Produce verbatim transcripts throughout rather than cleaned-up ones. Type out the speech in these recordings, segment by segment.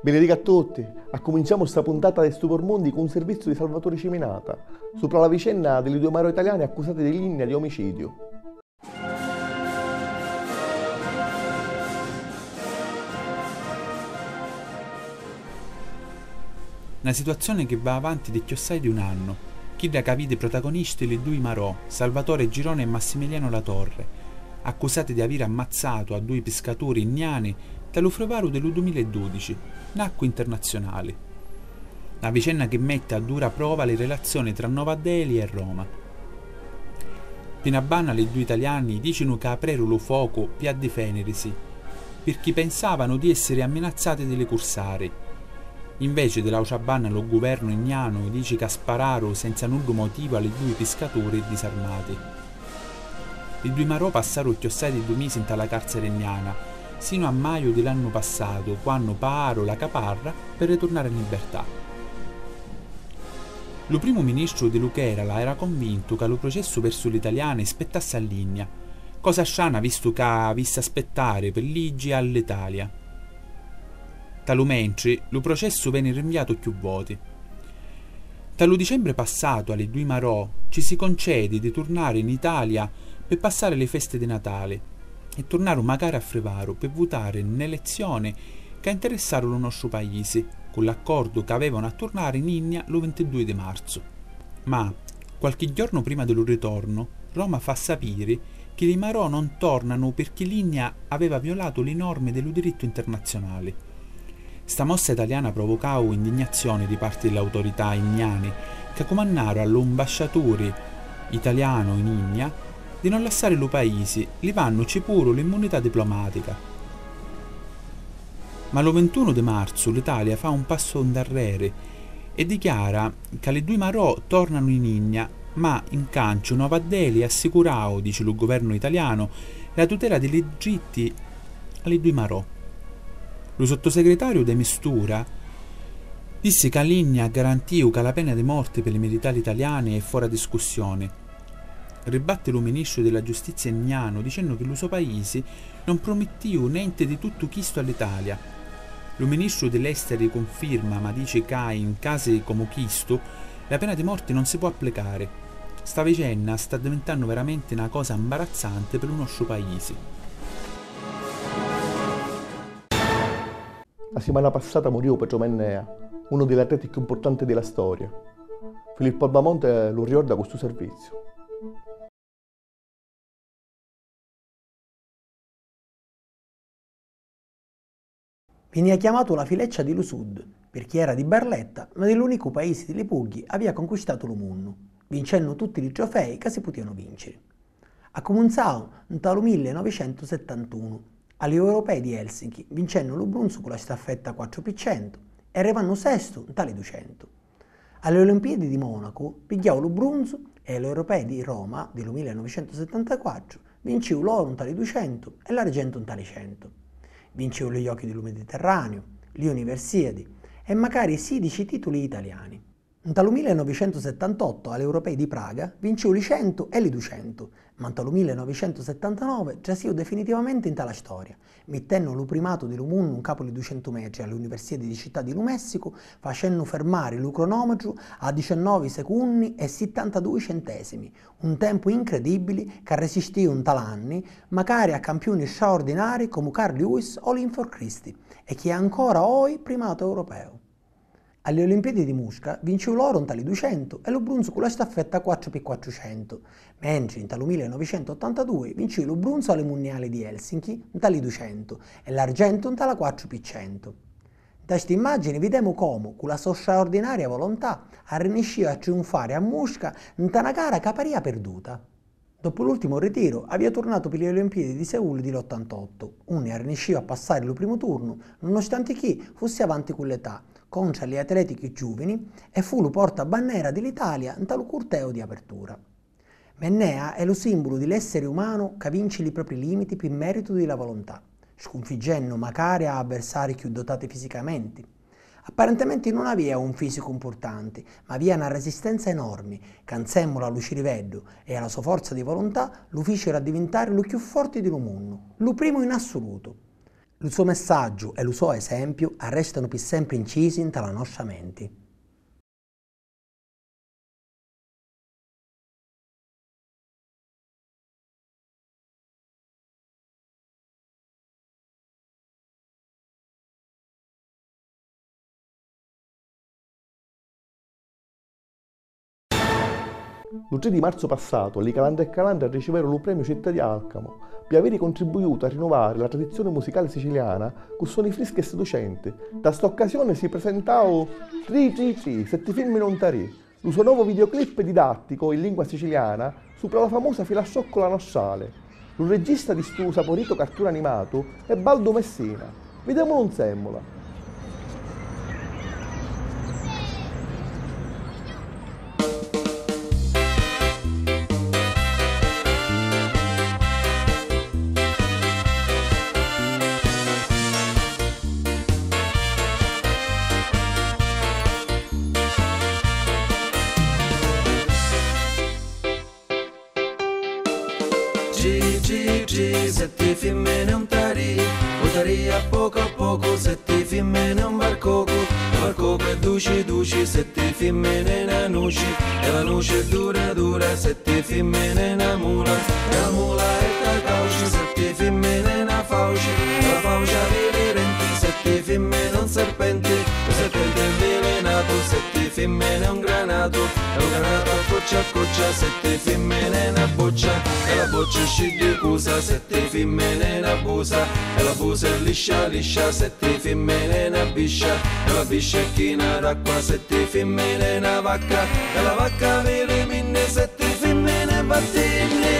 Benedica a tutti! Accuminciamu sta puntata di Stupor Mundi cu un serviziu di Salvatore Ciminata supra la vicenna di li dui marò italiani accusati di linnia di omicidiu. Na situazioni chi va avanti di chiossai di un annu, chidda ca vidi protagonisti li dui marò, Salvatore Girone e Massimiliano Latorre, accusati di aviri ammazzatu a dui piscaturi inniani nta lu frivàru di lu dumila e dudici, n'acqui internazionali. Na vicenna chi metti a dura prova li relazioni tra Nova Delhi e Roma. Pi na banna li dui italiani dicinu ca apreru lu focu pi addifènirisi, pirchì pensàvanu di èssiri amminazzati di li cursari. Inveci, di l'àutra banna, lu guvernu innianu dici ca spararu senza nuddu motivu a li dui piscaturi disarmati. Li dui marò passaru chiossai di dui misi nta la càrceri inniana, sinu a maiu di l'annu passatu, quannu paaru la caparra pi riturnari in libertà. Lu primu ministru di lu Kerala era convintu ca lu processu versu l'italiani spettassi a l'Innia, cosa strana vistu ca avissi a spettari pi liggi a l'Italia. Nta lu mentri, lu processu veni rinviatu cchiù voti. Nta lu dicembri passatu a li dui marò ci si concedi di turnari in Italia pi passari li festi di Natali e turnaru macari a Frivaru pi vutari nn'elezzioni ca interessaru lu nostru paisi, cu l'accordu ca avevanu a turnari in Innia lu vintidui di marzu. Ma, qualchi jornu prima di lu ritornu, Roma fa sapiri chi li marò non tornanu pirchì l'Innia aveva violatu li normi di lu dirittu internazionali. Sta mossa italiana provocau indignazioni di parti di l'autorità inniani, ca cumannaru a lu mbasciaturi italianu in Innia di non lassari lu paisi, livannuci puru l'immunità diplomatica. Ma lu vintunu di marzu l'Italia fa un passu ndarreri e dichiara ca li dui marò tornanu in Innia, ma in canciu Nova Delhi assicurau, dici lu guvernu italianu, la tutela di li dritti a li dui marò. Lu sottosegretario De Mistura dissi ca l'Innia garantiu ca la pena di morti pi li militari italiani è fora discussioni. Ribatti lu ministru di la giustizia innianu dicennu chi lu so paisi non prumittiu nenti di tuttu chistu a l'Italia. Lu ministru di l'esteri cunfirma, ma dici ca in casi comu chistu la pena di morti non si pò applicari. Sta vicenna sta addivintannu veramenti na cosa imbarazzanti pi lu nostru paisi. La simana passata muriu Petru Mennea, unu di l'atleti cchiù mpurtanti di la storia. Filippo Albamonte lu riorda cu stu serviziu. Vinìa chiamatu la Fileccia di lu Sud, pirchì era di Barletta, ma di l'unicu paisi di li Pugghi avìa conquistatu lu munnu, vincennu tutti li trofei ca si putìanu vinciri. Accumunzau nta lu millenovicentusettantunu, a li Europei di Helsinki, vincennu lu brunzu cu la staffetta quattru pi centu e arrivannu sestu nta li ducentu. A li Olimpiadi di Monacu pigghiau lu brunzu e a li Europei di Roma di lu millenovicentusettantaquattru vincìu l'oru nta li ducentu e l'argentu nta li centu. Vincìu li Jochi di lu Mediterraniu, li Universiadi e macari sidici tituli italiani. Nta lu millenovicentusettantottu a li Europei di Praga vincìu li centu e li ducentu, ma nta lu millenovicentusettantanovi trasìu definitivamenti nta la storia, mittennu lu primatu di lu munnu ncapu li ducentu metri a li Universiadi di Cità di lu Messicu, facennu fermari lu cronometru a dicennovi secunni e sittantadui centesimi, un tempu incredibili ca resistìu nta l'anni macari a campiuni straordinari comu Carl Lewis o Linford Christie, e chi è ancora oi primatu europeu. A li Olimpiadi di Musca vincìu l'oru nta li ducentu e lu brunzu cu la staffetta quattru pi quattrucentu, mentri nta lu millenovicentuottantadui vincìu lu brunzu a li Munniali di Helsinki nta li ducentu e l'argentu nta la quattru pi centu. Nta sti immàggini videmu comu, cu la so straordinaria volontà, arriniscìu a triunfari a Musca nta na gara ca parìa pirduta. Doppu l'ultimu ritiru, avìa turnatu pi li Olimpiadi di Seul di l'ottantottu, unni arriniscìu a passari lu primu turnu, nonnostanti chi fussi avanti cu l'età, contra li atleti cchiù giuvini, e fu lu portabannera di l'Italia nta lu curteu di apertura. Mennea è lu sìmbulu di l'essiri umanu ca vinci li propri lìmiti pi mèritu di la volontà, scunfiggennu macari a avversari cchiù dotati fisicamenti. Apparentementi nun avìa un fìsicu mpurtanti, ma avìa na resistenza enormi, ca nsèmmula a lu ciriveddu e a la so forza di volontà lu fìciru addivintari lu cchiù forti di lu munnu, lu primu in assulutu. Lu so messaggiu e lu so esempiu arrèstanu pi sempri ncisi nta la nostra menti. Lu tri di marzu passatu, li Calandra e Calandra riciveru lu premiu Città di Alcamu pi aviri contribuiutu a rinuvari la tradizioni musicali siciliana cu soni frischi e seducenti. Nta st'occasioni si prisentau Tri, tri, tri, setti fimmini e un tarì, lu so novu videoclip didatticu in lingua siciliana supra la famusa Filastroccola Nostrali. Lu regista di stu sapuritu cartuni animatu è Baldu Messina. Vidèmulu nsèmmula. Tri, tri, tri, setti fimmini e un tarì, un tarì a pocu a pocu, setti fimmini e un varcocu, un varcocu è duci duci, setti fimmini e na nuci, e la nuci è dura dura, setti fimmini e na mula, e la mula è cauci, setti fimmini e na fauci, e la fauci avili i denti, setti fimmini e un serpenti, un serpenti nvilinatu, setti fimmini e un granatu, e lu granatu accuccia accuccia, setti fimmini e na boccia, e la boccia è sciddicusa, setti fimmini e na busa, e la busa è liscia liscia, setti fimmini e na biscia, e la biscia è china d'acqua, setti fimmini e na vacca, e la vacca avili minni, setti fimmini e vattinni.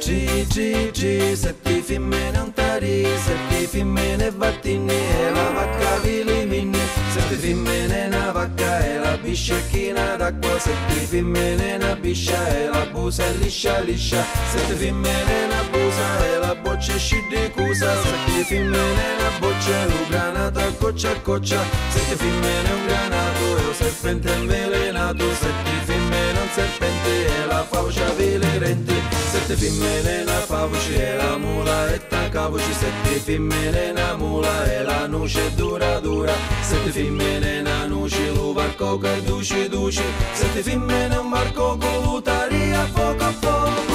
Tri, tri, tri, setti fimmini e un tarì, setti fimmini e vattinni, e la vacca avili minni, setti fimmini e na vacca, e la biscia è china d'acqua, setti fimmini e na biscia, e la busa è liscia liscia, setti fimmini e na busa, e la boccia è sciddicusa, setti fimmini e na boccia, e lu granatu accuccia accuccia, setti fimmini e un granatu, e u serpenti è nvilinatu, setti fimmini e un serpenti, e la fauci avili i denti, setti fimmini e na fauci, e la mula è tacavuci, setti fimmini e na mula, e la nuci è dura dura, setti fimmini e na nuci, lu varcocu è duci duci, setti fimmini e un varcocu, lu tarì a pocu a pocu.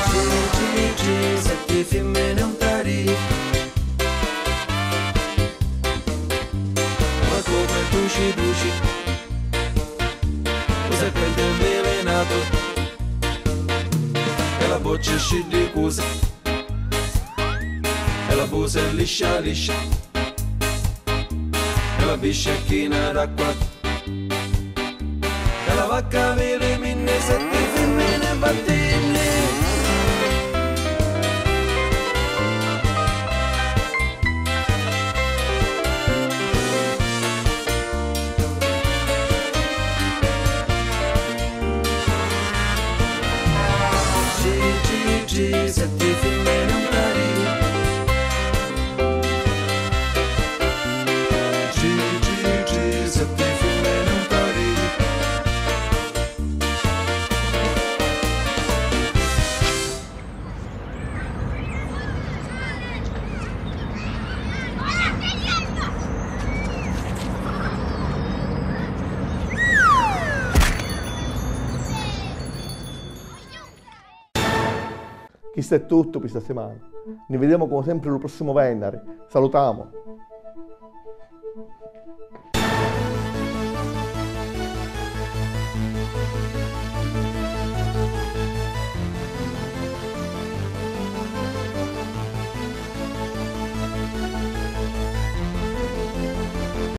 Tri, tri, tri, setti fimmini e un tarì, ma comu è duci duci, u serpenti è nvilinatu, e la boccia è sciddicusa, e la busa è liscia liscia, e la biscia è china d'acqua, e la vacca avili minni, setti fimmini e vattinni. Tri, tri, tri, setti fimmini e un tarì. Tri, tri, tri, setti fimmini e un tarì. Chistu è tuttu pi sta simana. Ni videmu comu sempri lu prossimu vennari. Salutamu!